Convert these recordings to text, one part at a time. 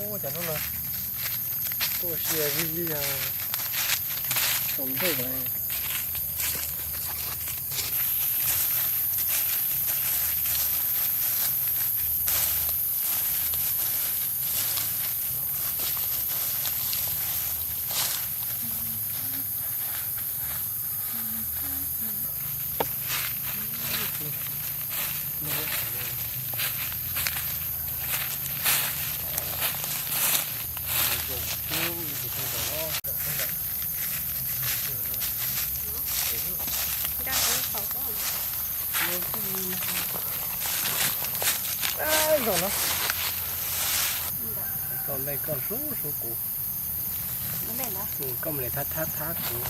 Ua cas hnub no tuaj sia li li tsaus ntuj lawm. Zaum no, koj npe koj suav suav kuv, koj mus li thab thab thab kuv.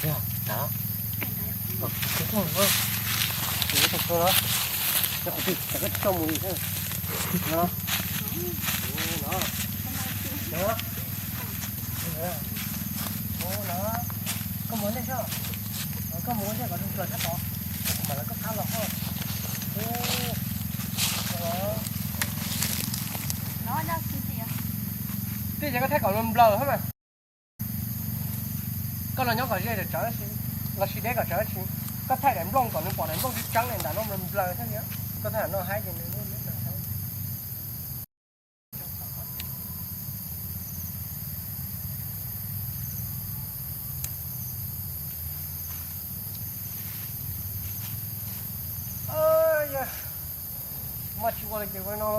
Yog, tau. Kuv tau, kuv tau, kuv tau, kuv tau, kuv tau mus li no. No, no, koj mus ua ntej xwb, koj mus ua ntej kom tsuag tsuag sab tod, kuv mam li koj qab los hos. Twb yog koj thaij kom nplaws thiab mas. Koj los nyob kom ze tsawv, los sis deb kom tsawv tsis, koj thaij daim nplooj kom nws pom daim nplooj tseeb tseeb li ntawm no nplaws thiab li. Koj thaij no haib ces nws lub neb haib. Maj tsis ua li ces ua no.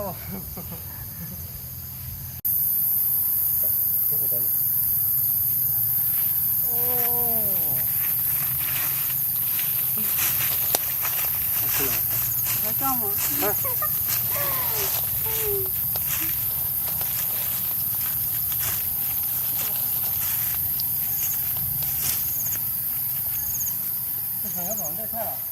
Ntej thaj.